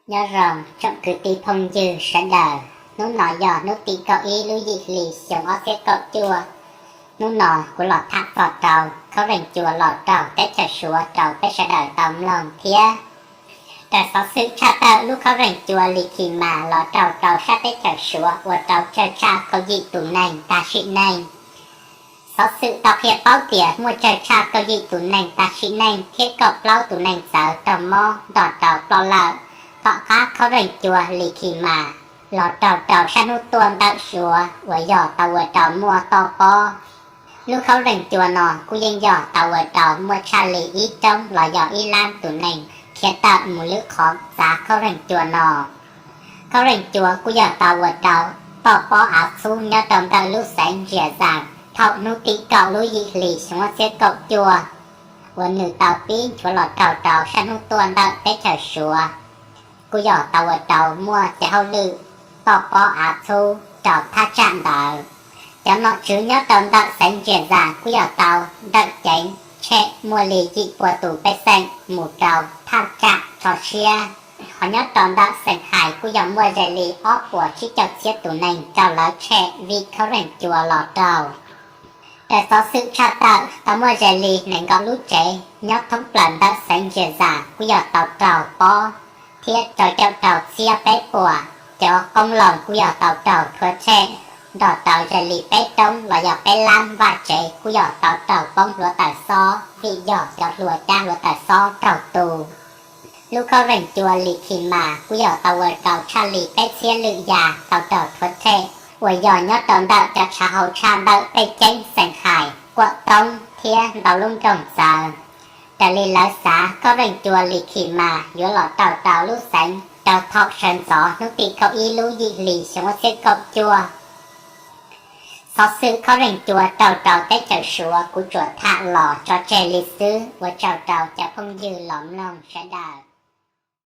Nyob zoo tsoom kwv tij phooj ywg sawv daws, hnub no yog hnub tim kaum ib lub yim hli xyoo ob txhiab kaum cuaj. Hnub no kuv los tham txog rau Khaub Reeg Cua los raug teb chaws Suav rau peb sawv daws tau mloog thiab. Raws xov xwm tshaj tawm lub Khaub Reeg Cua Li Khi Mas los raug rau sab teb chaws Suav ua rau tsawg tshaj kaum yim tus neeg tag sim neej. Xov xwm tau qhia paub tias muaj tsawg tshaj kaum yim tus neeg tag sim neej thiab kaum plaub tus neeg txawv raug mob nrog rau ploj lawm. Tom qab Khaub Reeg Cua Li Khi Mas los raug rau sab hnub tuaj ntawm Suav uas yog tau ua rau muaj toj pob. Lub Khaub Reeg Cua no kuj yeej yog tau ua rau muaj tshaj li ib roob los yog ib lab tus neeg khiav tawm mus lwm qhov txav Khaub Reeg Cua no. Khaub Reeg Cua kuj yog tau ua rau toj pob av txhub nyob rau ntawm lub xeev Ntsia Zas thaum hnub tim kaum lub yim hli xyoo ob txhiab kaum cuaj uas nws tau pib nchuav los raug rau sab hnub tuaj ntawm teb chaws Suav. Kuj yog tau ua rau muaj cov hauj lwm toj pob av txhub rau thaj tsam ntawd. Cov nom tswv nyob rau ntawm xeev Ntsia Zas kuj yog tau ntawm ceev tshem muaj li yim puas tus pej xeem mus rau thaj tsam tso siab. Ho nyob rau ntawm xeem Hais kuj yog muaj ze li ob puas tsib caug txhiab tus neeg raug lawv tshem vim Khaub Reeg Cua los raug. Raws xov xwm tshaj tawm tau muaj ze li nees nkaum lub tsev nyob thoob plaws ntawm xeev Ntsia Zas kuj yog tau raug pob thiab rau caum rau txhiab peb puas. Cov qoob loo kuj yog tau raug rhuav tshem nrog rau ze li peb roob los yog peb lab vaj tsev kuj yog tau raug poob hluav taws xob vim yog cov hlua cab hluav taws xob raug tu. Lub Khaub Reeg Cua Li Khi Mas kuj yog tau ua rau tshaj li peb txhiab lwm yas tau raug rhuav tshem uas yog nyob rau ntawm cov tshav hauv tshaj ntawm Pej Ceeb, Xeem Hais, Kuam Toob thiab ntau lub nroog txawv. Raws li lawv xav Khaub Reeg Cua Li Khi Mas yuav los raug rau lub xeev raug thaum sawv ntxov hnub tim kaum ib lub yim hli xyoo ob txhiab kaum cuaj. Xov xwm Khaub Reeg Cua raug rau teb chaws Suav kuv tsuas tham los tso tseg li xwb, ua tsaug rau cov phooj ywg los mloog sawv daws.